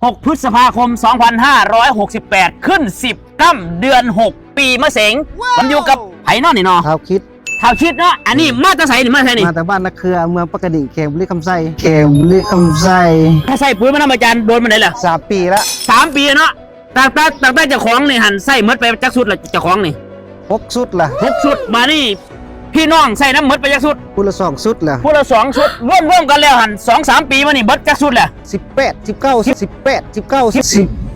ຫົກ ພຶດສະພາຄົມ ສອງພັນຫ້າຮ້ອຍຫົກສິບແປດ ຂຶ້ນສິບຄ່ຳເດືອນຫົກ ປີມະເສັງ. ມັນຢູ່ກັບໃຜເນາະນີ້ເນາະ? ທ້າວຄິດ. ທ້າວຄິດເນາະ. ອັນນີ້ມາແຕ່ໃສນີ້? ມາແຕ່ໃສນີ້? ມາແຕ່ບ້ານນາເຄືອ ເມືອງປາກກະດິງ ແຂວງບໍລິຄຳໄຊ ແຂວງບໍລິຄຳໄຊ. ໃຊ້ປຸ໋ຍມານຳອາຈານໂດນປານໃດລະ? ສາມປີລະ. ສາມປີເນາະ. ຕັ້ງແຕ່ ຕັ້ງແຕ່ເຈົ້າຂອງນີ້ຫັ້ນ ໃຊ້ໝົດໄປຈັກຊຸດລະເຈົ້າຂອງນີ້? ຫົກຊຸດລະ. ຫົກຊຸດ. ບາດນີ້ພີ່ນ້ອງໃຊ້ນຳໝົດໄປຈັກຊຸດ? ຜູ້ລະສອງຊຸດລະ. ຜູ້ລະສອງຊຸດ. ລວມ ລວມກັນແລ້ວຫັ້ນ ສອງສາມປີມານີ້ເບິດຈັກຊຸດລະ? ສິບແປດ ສິບເກົ້າ ສິບແປດ ສິບເກົ້າ ສິບ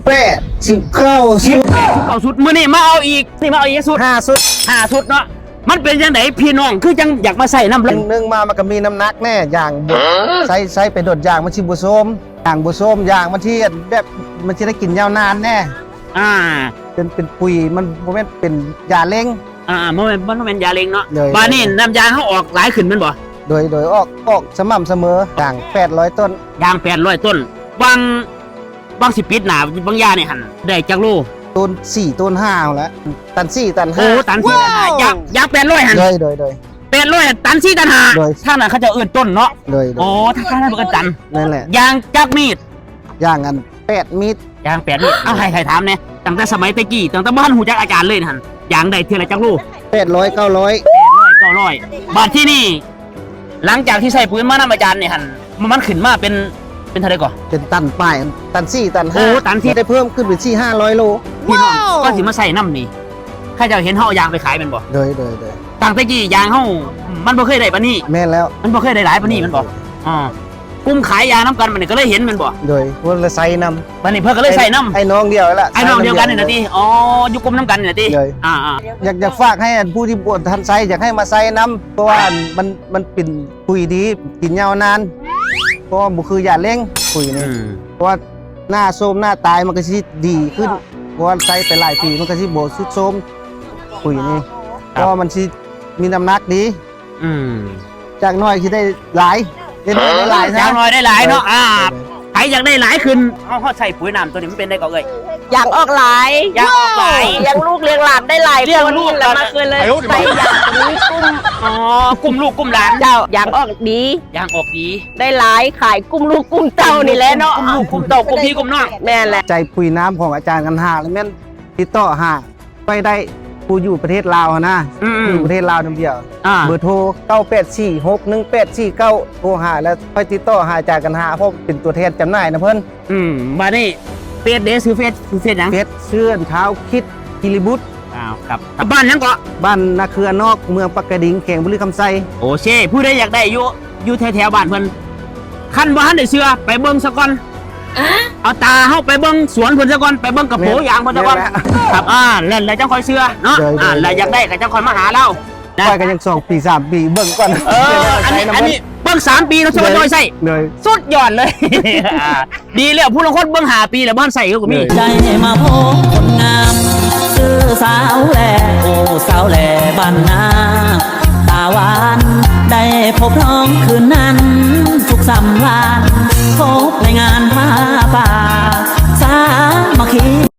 ແປດ ສິບເກົ້າ ສິບເກົ້າຊຸດ. ມື້ນີ້ມາເອົາອີກ ນີ້ມາເອົາອີກຈັກຊຸດ? ຫ້າຊຸດ. ຫ້າຊຸດເນາະ. ມັນເປັນຈັ່ງໃດ ພີ່ນ້ອງຄືຈັ່ງຢາກມາໃຊ້ນຳ? ໜຶ່ງ ໜຶ່ງມາມັນກໍມີນ້ຳໜັກແດ່ ຢາງບໍ່ ໃຊ້ ໃຊ້ໄປດົນຢາງມັນຊິບໍ່ໂຊມ ຢາງບໍ່ໂຊມ ຢາງມັນຊິແບບ ມັນຊິໄດ້ກິນຍາວນານແດ່. ອ່າ ເປັນ ເປັນປຸ໋ຍ ມັນບໍ່ແມ່ນເປັນຢາເລັ່ງ. ອ່າ ບໍ່ແມ່ນ ມັນບໍ່ແມ່ນຢາເລັ່ງເນາະ. ໂດຍ ບາດນີ້ ໂດຍ ນ້ຳຢາງເຮົາອອກຫຼາຍຂຶ້ນແມ່ນບໍ່? ໂດຍ ໂດຍ ອອກ ອອກສະໝ່ຳສະເໝີ. ຢາງແປດຮ້ອຍຕົ້ນ. ຢາງແປດຮ້ອຍຕົ້ນ. ຫວ່າງ ຫວ່າງຊິປິດໜ້າ ຫວ່າງຢານີ້ຫັ້ນ ໄດ້ຈັກໂລ? ໂຕນສີ່ ໂຕນຫ້າຫັ້ນແຫຼະ ຕັນສີ່ ຕັນຫ້າ. ໂອ້ ຕັນສີ່ ຕັນຫ້າ. ຢາງ ຢາງແປດຮ້ອຍຫັ້ນ. ໂດຍ ໂດຍ ໂດຍ. ແປດຮ້ອຍຕັນສີ່ຕັນຫ້າ. ໂດຍ. ທາງນັ້ນເຂົາເຈົ້າເອີ້ນຕົ້ນເນາະ. ໂດຍ ໂດຍ. ໂອ້ ທາງ ທາງນັ້ນເພິ່ນເອີ້ນຕັນ. ນັ້ນແຫຼະ. ຢາງຈັກມີດ? ຢາງອັນແປດມີດ. ຢາງແປດມີດ. ເອົາ ໃຫ້ ໃຫ້ຖາມແດ່ ຕັ້ງແຕ່ສະໄໝແຕ່ກີ້ ຕັ້ງແຕ່ບໍ່ທັນຮູ້ຈັກອາຈານເລີຍຫັ້ນ ຢາງໄດ້ເທື່ອລະຈັກໂລ? ແປດຮ້ອຍ ເກົ້າຮ້ອຍ. ແປດຮ້ອຍ ເກົ້າຮ້ອຍ. ບາດທີນີ້ ຫຼັງຈາກທີ່ໃຊ້ປຸ໋ຍມານຳອາຈານນີ້ຫັ້ນ ມັນ ມັນຂຶ້ນມາເປັນ ເປັນເທົ່າໃດກໍ? ເປັນຕັນປາຍ ຕັນສີ່ ຕັນຫ້າ. ໂອ້ ຕັນສີ່. ໄດ້ເພີ່ມຂຶ້ນເປັນສີ່ຫ້າຮ້ອຍໂລ. ພີ່ນ້ອງ ກ່ອນຊິມາໃຊ້ນຳນີ້ ເຂົາເຈົ້າເຫັນເຮົາເອົາຢາງໄປຂາຍແມ່ນບໍ່? ໂດຍ ໂດຍ ໂດຍ. ຕັ້ງແຕ່ກີ້ຢາງເຮົາມັນບໍ່ເຄີຍໄດ້ປານນີ້. ແມ່ນແລ້ວ. ມັນບໍ່ເຄີຍໄດ້ຫຼາຍປານນີ້ແມ່ນບໍ່? ໂດຍ ໂດຍ. ອ່າ ກຸ່ມຂາຍຢາງນຳກັນ ບັດນີ້ກໍເລີຍເຫັນແມ່ນບໍ່? ໂດຍ. ເພິ່ນເລີຍໃຊ້ນຳ. ບັດນີ້ເພິ່ນກໍເລີຍໃຊ້ນຳ. ອ້າຍນ້ອງດຽວລະ. ອ້າຍນ້ອງດຽວກັນນີ້ລະຕິ? ອໍ ຢູ່ກຸ່ມນຳກັນນີ້ລະຕິ? ໂດຍ. ອ່າໆ ຢາກ ຢາກຝາກໃຫ້ອັນຜູ້ທີ່ບໍ່ທັນໃຊ້ ຢາກໃຫ້ມາໃຊ້ນຳ ເພາະວ່າມັນ ມັນເປັນປຸ໋ຍດີ ກິນຍາວນານ ເພາະວ່າບໍ່ຄືຢາເລັ່ງປຸ໋ຍນີ້. ອືມ ເພາະວ່າໜ້າໂຊມໜ້າຕາຍມັນກໍຊິດີຂຶ້ນ ເພາະວ່າໃຊ້ໄປຫຼາຍປີມັນກໍຊິບໍ່ຊຸດໂຊມປຸ໋ຍນີ້. ເພາະວ່າມັນຊິມີນ້ຳໜັກດີ. ອືມ ຈາກໜ້ອຍຊິໄດ້ຫຼາຍ ເຮັດໃຫ້ໄດ້ຫຼາຍ ຈາກໜ້ອຍໄດ້ຫຼາຍເນາະ. ເອີ ອ່າ ໂດຍ ໃຜຢາກໄດ້ຫຼາຍຂຶ້ນ ເຮົາ ເຮົາໃຊ້ປຸ໋ຍນ້ຳໂຕນີ້ມັນເປັນໄດກໍເອື້ອຍ? ຢາງອອກຫຼາຍ. ຢາງອອກຫຼາຍ. ລ້ຽງລູກລ້ຽງຫຼານໄດ້ຫຼາຍ. ລ້ຽງລູກ ແລ້ວມາຄືນເລີຍ ໃສ່ຢາງໂຕນີ້ກຸ້ມ. ອໍ ກຸ້ມລູກກຸ້ມຫຼານ. ເຈົ້າ ຢາງອອກດີ. ຢາງອອກດີ ໄດ້ຫຼາຍ ຂາຍກຸ້ມລູກກຸ້ມເຕົ້ານີ້ແຫຼະເນາະ. ກຸ້ມລູກກຸ້ມເຕົ້າ ກຸ້ມພີ່ກຸ້ມນ້ອງ. ແມ່ນແຫຼະ. ໃຈປຸ໋ຍນ້ຳຂອງອາຈານກັນຫາ ແລ້ວແມ່ນຕິດຕໍ່ຫາ ໄປໄດ້ ຜູ້ຢູ່ປະເທດລາວຫັ້ນນະ. ອືມໆ ຢູ່ປະເທດລາວນຳດຽວ. ອ່າ ເບີໂທ ເກົ້າແປດສີ່ຫົກໜຶ່ງແປດສີ່ເກົ້າ ໂທຫາແລ້ວຄ່ອຍຕິດຕໍ່ຫາຈາກກັນຫາ ເພາະເປັນຕົວແທນຈຳໜ່າຍນຳເພິ່ນ. ອືມ ບາດນີ້ເຟສເດ ຊື່ເຟສ ຊື່ເຟສຫຍັງ? ເຟສຊື່ທ້າວຄິດ ກິລິບຸດ. ອ້າວ ຄັບ ບ້ານຫຍັງເກາະ? ບ້ານນາເຄືອນອກ ເມືອງປາກກະດິງ ແຂວງບໍລິຄຳໄຊ. ໂອເຄ ຜູ້ໃດຢາກໄດ້ຢູ່ ຢູ່ແຖວໆບ້ານເພິ່ນ ຄັນບໍ່ທັນໄດ້ເຊື່ອ ໄປເບິ່ງສາກ່ອນ. ເອົາຕາເຮົາໄປເບິ່ງສວນເພິ່ນສາກ່ອນ ໄປເບິ່ງກະໂປຢາງເພິ່ນສາກ່ອນ. ແມ່ນແລ້ວ ຄັບ ອ່າ ແລ້ວ ແລ້ວຈັ່ງຄ່ອຍເຊື່ອເນາະ. ໂດຍ ອ່າ ແລ້ວຢາກໄດ້ກໍຈັ່ງຄ່ອຍມາຫາລາວນະ. ຂ້ອຍກໍຍັງສອງປີສາມປີເບິ່ງກ່ອນ. ເອີ ອັນນີ້ ອັນນີ້ເບິ່ງສາມປີແລ້ວ ໂດຍ ຊ່ວຍໃຊ້. ໂດຍ ສຸດຍອດເລີຍ. ອ່າ ດີແລ້ວ ຜູ້ລາງຄົນເບິ່ງຫ້າປີແລ້ວບໍ່ທັນໃຊ້ກໍມີ. ໂດຍ ໃຈມາພົບຄົນງາມ ຊື່ສາວແຫຼ ໂອ້ ສາວແຫຼບ້ານນາ ຕາຫວານ ໄດ້ພົບນ້ອງຄືນນັ້ນ ສຸກສຳລານ ພົບໃນງານຜ້າປ່າ ສາມັກຄີ.